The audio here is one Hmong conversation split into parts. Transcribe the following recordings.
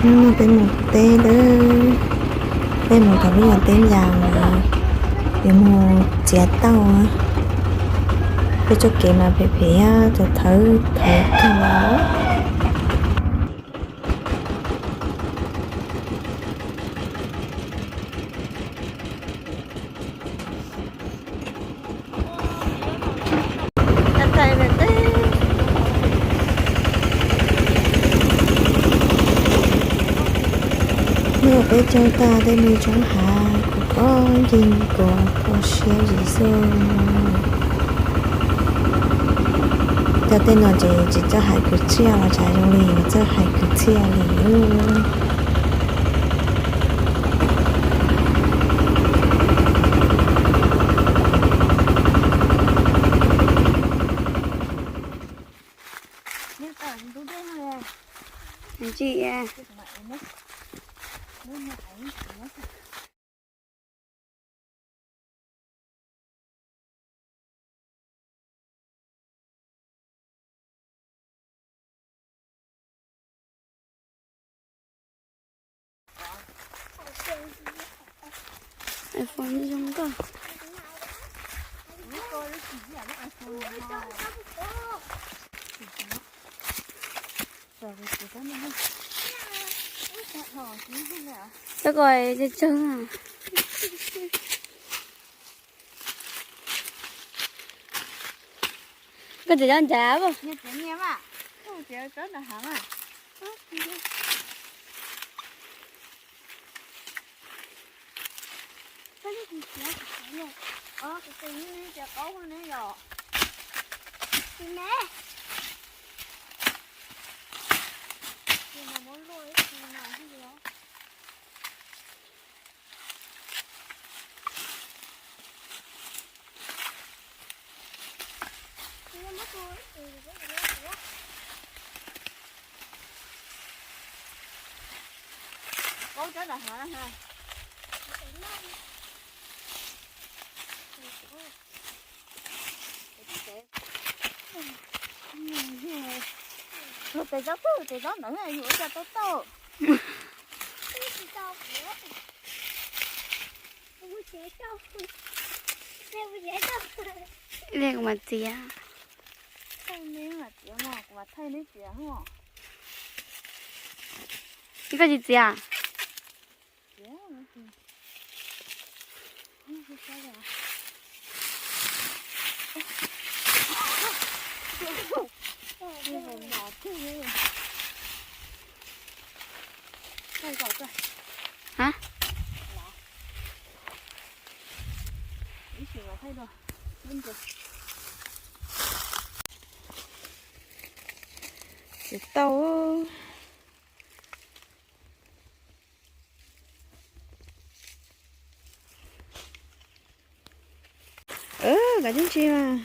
Peb mus teb lawm, peb mus tau lub yog teb ncas, yuav mus txiav tauj. Peb txoj kev mas phem phem, cov thawv thawv kawg. Hnub no peb caug tag tej me roob hav kuj kub ncig kuv kho siab zim xwb. Cov tej no ces tsis txawj hais kwv txhiaj los tsam zoo li yuav txawj hais kwv txhiaj li. Txhob koj tsawg tsawg. Koj tseem nyob nrad mas. Tes tsob pug tes tsob ntawd yus ua cas tau tau. Kuv mam txiav. Koj tsis txiav? Ha? Tsis tau. Kav tsij ntsis mas.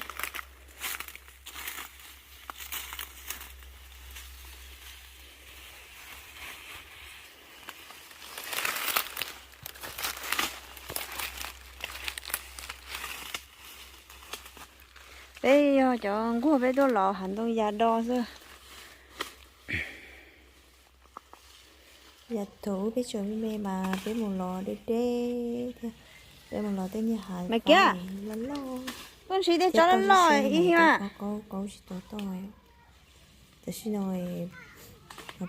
Peb yog cov nquag peb tuaj los hav ntoo yas do xwb. Yam thaum ub peb tseem me me mas peb mus los deb deb thiab, peb mus los tej niag hav loj loj, tuaj ntsis tej tsob loj loj ib yam qaub qaub tsis tau toj. Tam sim no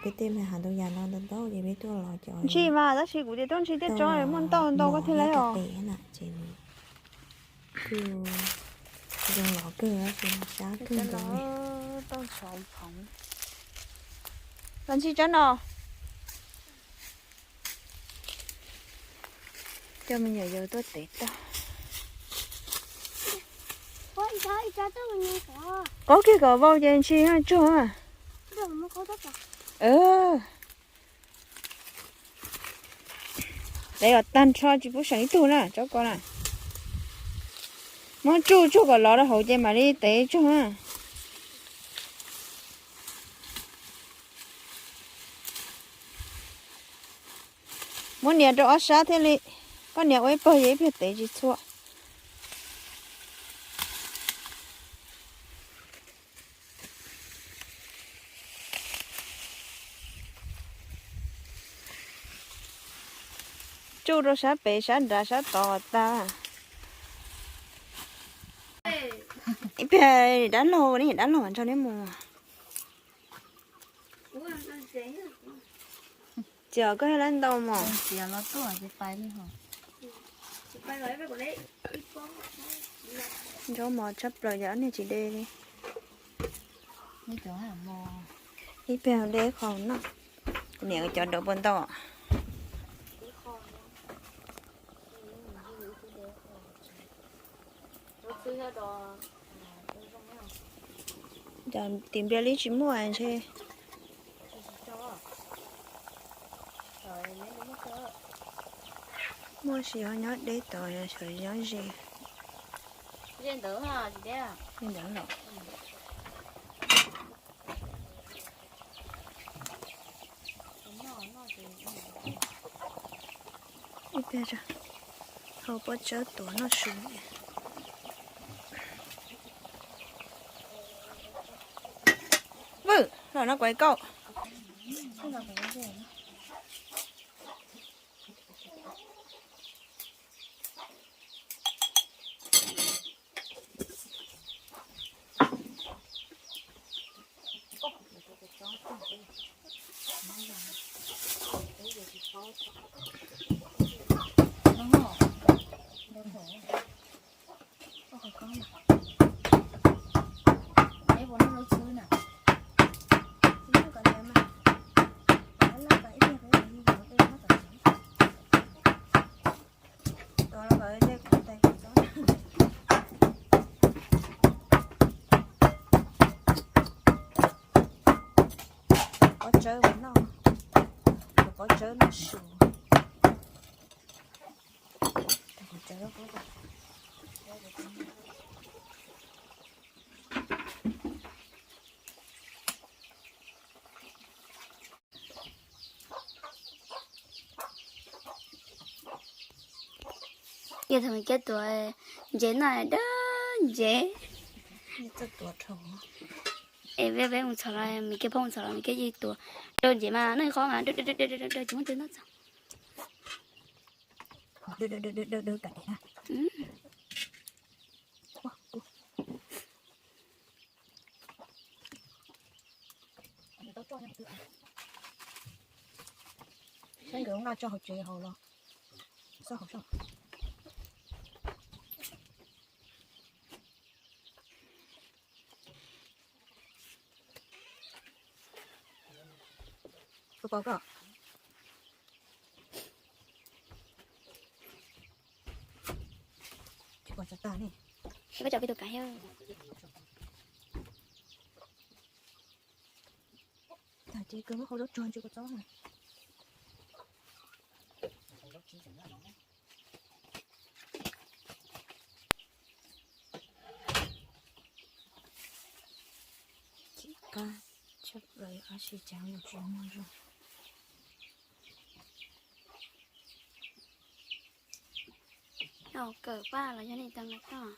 peb tej me hav ntoo yas no ntau ntau ces peb tuaj los cov ntsis mas tab sis kuv tias tuaj ntsis tej tsob muaj ntau ntau koj thiaj li os. Ces kuj zoo los kawg ces sab kawg nkaus li. Los ntsis tsob no. Coj me nyuam yaus tuaj tev tag. Qaub kiag kom vau ces ntsis tsuag. Tev kom tag nrho tsis pub seem ib tug na tsob ko na. Muab tsuj tsuag kom lov rau hauv ces mam li tev tsuag na. Muab nias rau ob sab thiaj li, koj nias ua ib pawg yog ib pliag tev tsis txhua. Tsuj rau sab pem sab nrad sab tod tag. Ib pliag dab laug ne, dab laug mas nrog neb mus. Txiv, koj yog lab ntau mos. Ntsaub mos tshaj plaws, yog ob niag tsis de li. Ib pliag de qho noj. Kuv niam cov dawb puas ntau. Cas tim npias li tsis muaj ntshe. Muaj sis ho nyob deb tod, xyov nyob ze. Ze ntawd los. Ib pliag hau pob tsawb tuav noj su. Vwm, los no kuv kauj. Pob tsawb noj, pob tsawb noj su. Yog thaum me kiab tuav ntsev noj dawb ntsev. Es peb mus txhom los me kiab phob mus txhom los me kiab yeej tuav dawb ntsev mas noj qhov mas dawb dawb dawb dawb tsis muaj twg noj txog. Saib nkawd nqa tso hauv tsev hauv los. Pom koj. Tsis pom txog tag ne. Koj tso peb tus kav thiab. Tag ces kawg muab hau zaub tsuag ntsis kua txob na. Tsis qab tshaj plaws, tab sis cas yuav tsis muaj zog. Kawm paj los yog nej tau nqa tuaj.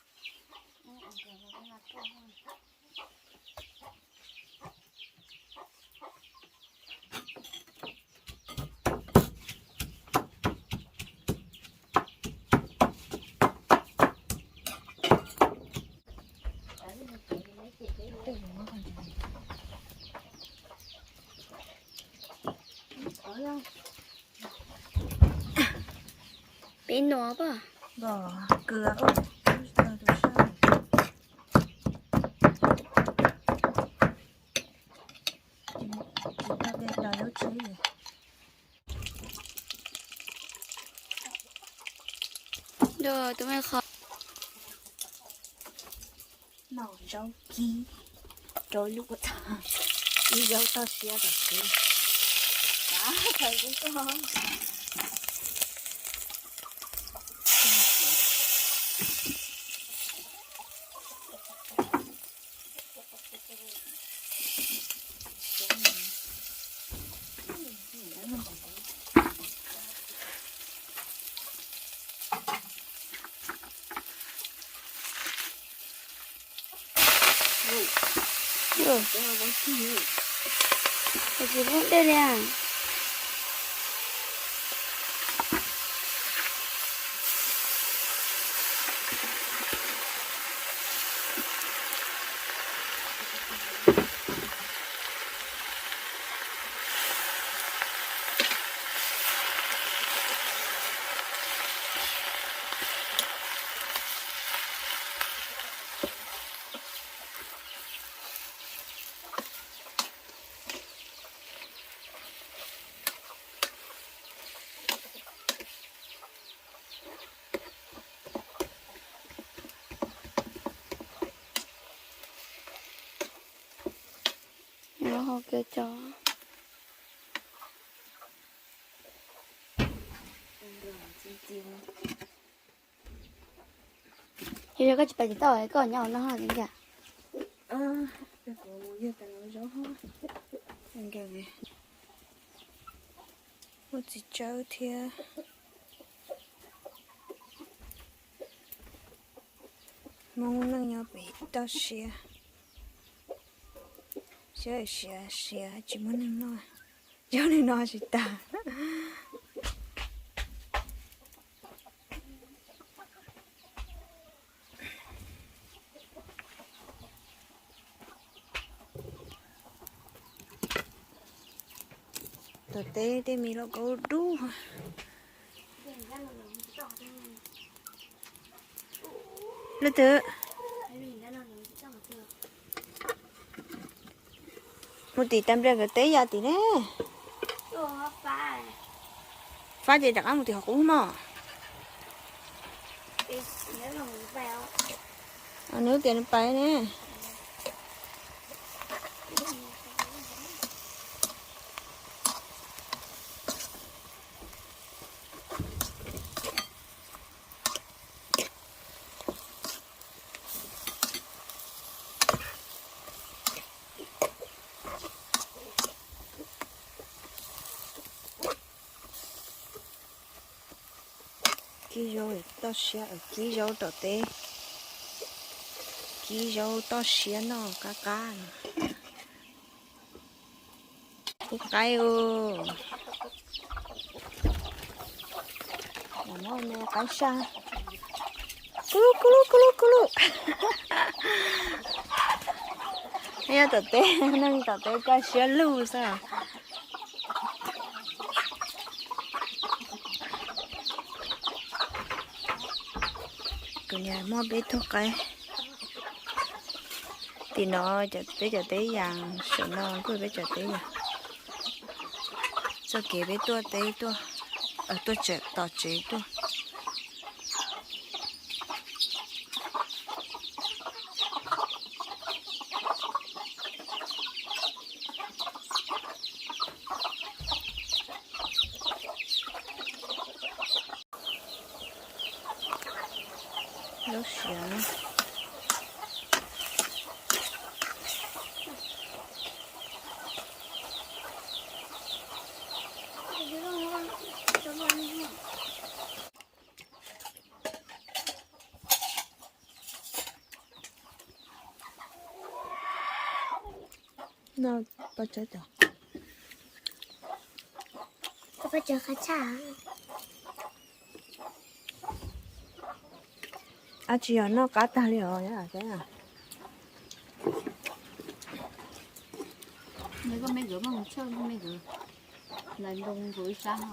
Peb nuav pab. Kws ub, tus sab. Tsis tau de los lub tsheb li. Tus me qhov noj zaub kib rau lub kua txob, ib zaub toj siab tom kev. Ua tsis poob dej li a. Kiag tso. Yog koj tsis pais ces tau, koj nyob hauv no ho ntiag. Muaj txiv tsawb thiab. Hmoob neej nyob pem toj siab, siab siav siav tsis muaj neeg noj, zaub neeg no tsis tag. Tom teb tej me lauj kaub dub. Leej twg mus tim tas npliag nkawd teb yam tim ne. Fab ces rov qab mus tim qhov qub mog. Nws tias nws pais ne. Kib zaub toj siab, kib zaub tom teb, kib zaub toj siab noj qab qab. Kub qaib u. Qaib saj. Kub lub kub lub kub lub kub lub. Nyob tom teb, neeg tom teb kaj siab lug xwb. Kuv niam muab peb tug qaib. Tim no peb cov teb yas, saum no kuj peb cov teb yas. Txoj kev peb tuaj teb tuaj, tuaj tom tsev tuaj. Zaub siav. No paj tsawb cov, paj tsawb qab tshaj. Ab, tsis yog noj qab tag li os. Nws koj me nkawd muaj mus tshawj koj me nkawd, lawv ntoo nkaus ib sab no.